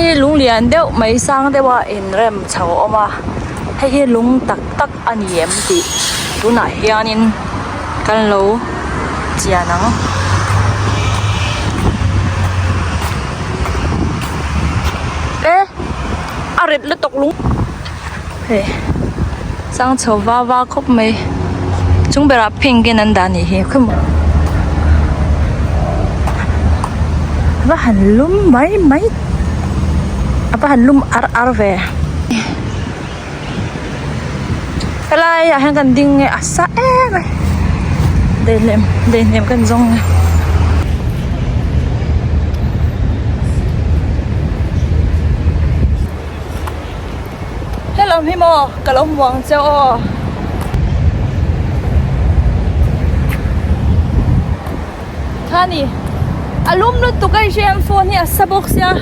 hi lung lian deuh mai sang deuh a inrem chho a awm a hei hi lung tak tak a ni em tih tunah hianin kan lo chian ang. E a rit lutuk lung hei sang chho va va khawp mai chung berah pink in an dah a nih hi khawimaw a va han lum mai mai a va han lum ar ar ve helai ah hian kan ding nge a sa em a daihlim daihnem kan zawng nge. Hello hi maw ka lo hmu ang che aw. Khani a lum lutuk a i hriat phone hi a sa bawk sia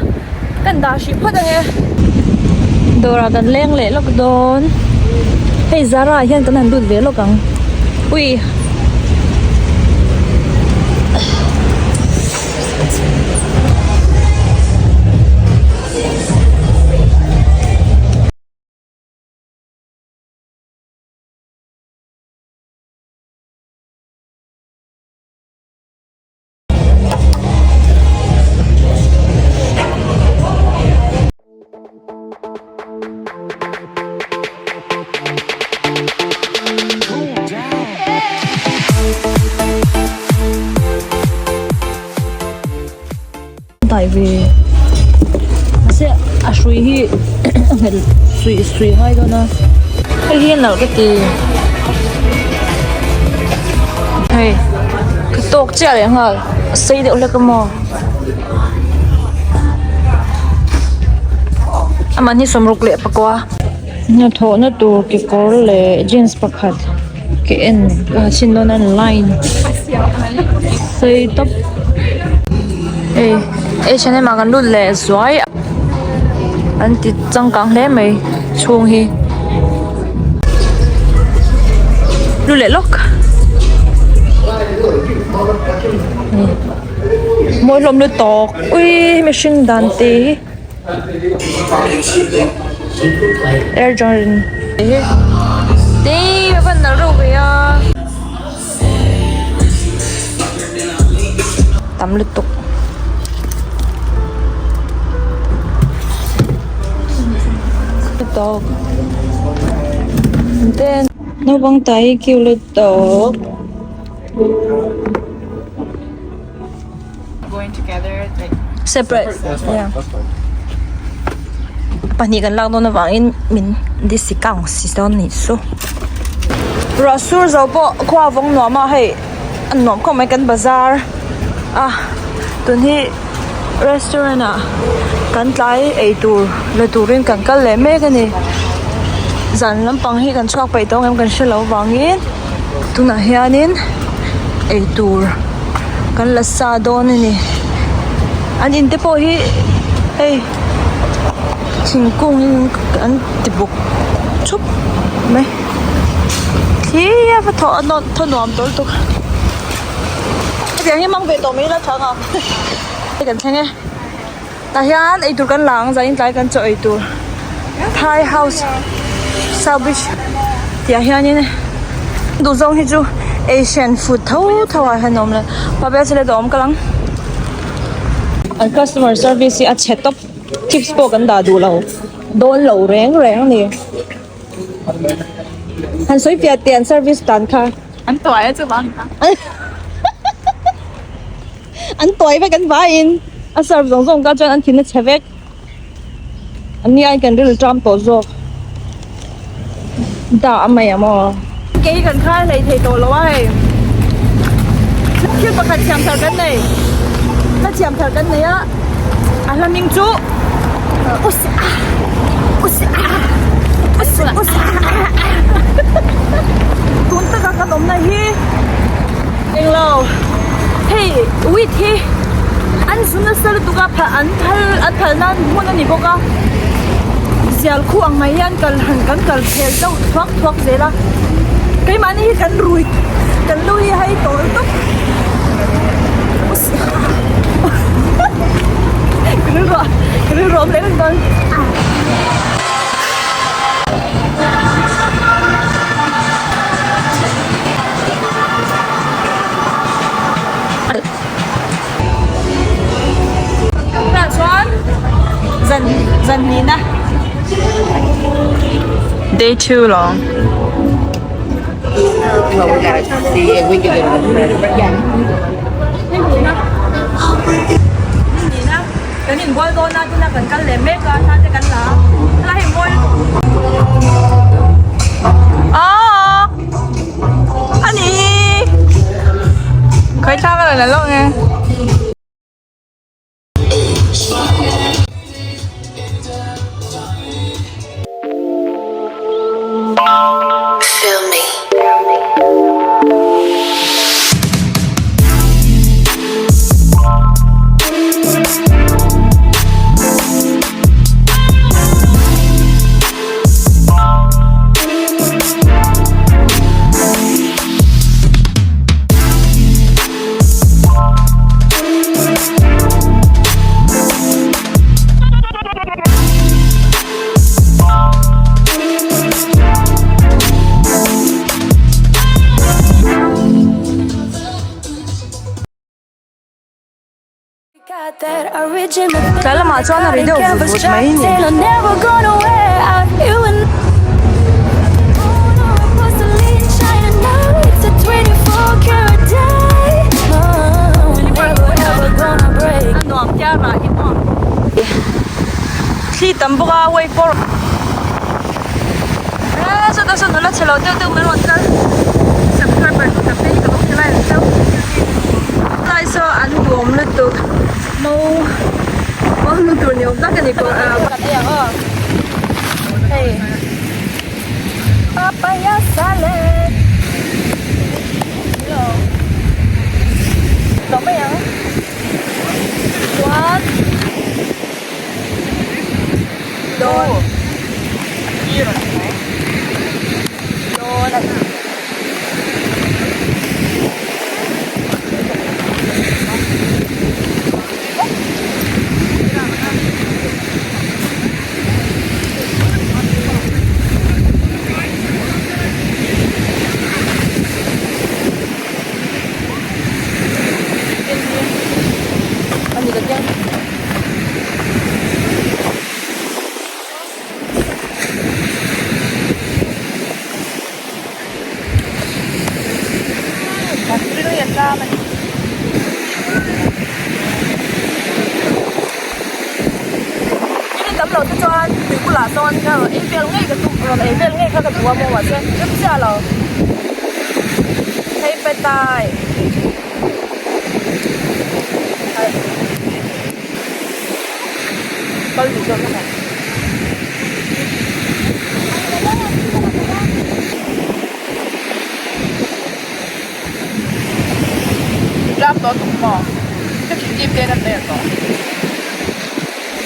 kan dah hrih phawt ang e. Dawrah kan leng leh lawk dawn hei Zara ah hian kan han lut ve lawk ang ui. Dai ve mahse a hrui hi a nghet suih suih ngai dawn a hei hi a nalh ka ti hei ka tawk chiah leh nghal a sei deuh hlek a maw a mahni sawmruk leh pakua hnathawhna tur kekawr leh jeans pakhat ka en a chhin dawn a line sei tawp hei H and M ah kan lut leh zuai an ti changkang hle mai chhung hi lut leh lawk mawi hlawm lutuk ui mihring dan te hi. Air Jordan te a van nalh reuh ve a tam lutuk tawk ten naupang tai hi cute lutuk. Going together like separate yeah pahnih kan lak dawn avangin min discount si dawn anih chu ruah sur zo pawh khua a vawng nuam a hei a nuam khawp mai kan bazar a tun hi restaurant ah kan tlai ei tur la turin kan kal leh mek a ni zan lampang hi kan chhuak peih tawh ang em kan hrelo avangin. Tunah hianin eitur kan la sa dawn a ni an in te pawh hi hei thingkung in an ti buk thup mai khi a va thaw a thaw nuam tawh lutuk hetiang hi hmang ve tawh mai ila tha ang hei kan thleng e tah hian eitur kan la ang zanin tlai kan chaw eitur Thai house south beach tih ah hianin duh zawng hi chu asian food tho tho ah hian a awm leh pabia chu let a awm kalh ang an customer service hi a chhe tawp tips pawh kan dah duh lo dawn lo reng reng a ni han sawi fiah teh an service dan kha an tuai a chu vang An tawi vek an vaiin a serve zawng zawng kha chuan an thin a chhe vek. An ni aiin kan ril ṭam tawh zawk. Dah a mai ang maw. Kei hi kan khai hlei thei tawh lo a hei. Thil pakhat thiam thar kan nei. Hla thiam thar kan nei a. A hla hming chu Usi a Usi a Usi Usi a Tun taka kan awmna hi Englo hei wheat hi an zu nasa lutuk a phal an phal an phal nan hmun a ni bawk a zial khu ang mai hian kal han kan kal phel deuh thuak thuak zel a keimahni hi kan rui kan lu hi hei tawh lutuk ka rilru ka rilru a awm leh vek dawn. Zan hnihna. Day 2 long. Well, we gotta see if we can get it. Yeah. Hnihna kan inbual dawn a tuna kan kal leh mek a thla te kan la a helai hi mawi lutuk. Aww ani khawi thla ka la la lawk nge. Feel me. Tlai lamah chuan a ri deuh vut vut mai a ni. A nuam tiar mah hi maw. Thli tam bawk a wave pawh eh sawtah sawn nula chhe lo deuh deuh mai rawn kal subscriber duh tak te hi ka lo hre lai ang chauh lai saw an duhawm lutuk mo mo hnu tur ni awm tak a ni kawr ah kan ei ang aw hei papaya salad hello tawh mai ang chuan dawn dawn a Ani ka keng. Tam lo te chuan tui bulah sawn ka rawn ei vel ngei ka tum rawn ei vel ngei kha ka duh a maw mahse rem chiah lo hei petai kal duh zawk ka Tlak tawh tuk maw? Ka thinrim te na hmel tawh.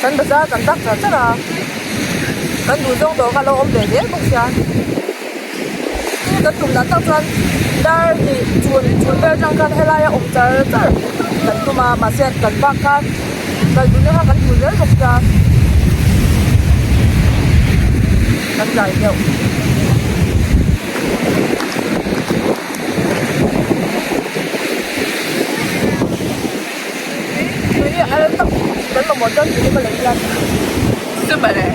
Kan bazar kan tak char char a, kan duh zawng dawr kha a lo awm ve zel bawk sia. Kan tum dan tak chuan dar hnih chhun chhun vel atang khan helaia awm char char kan tum a, mahse kan bak khan kal duhna kha kan hmu zel bawk sia. Kan zai deuh. Tui hi a tak kan mamawh chuan tui hi ka lei hian Super e.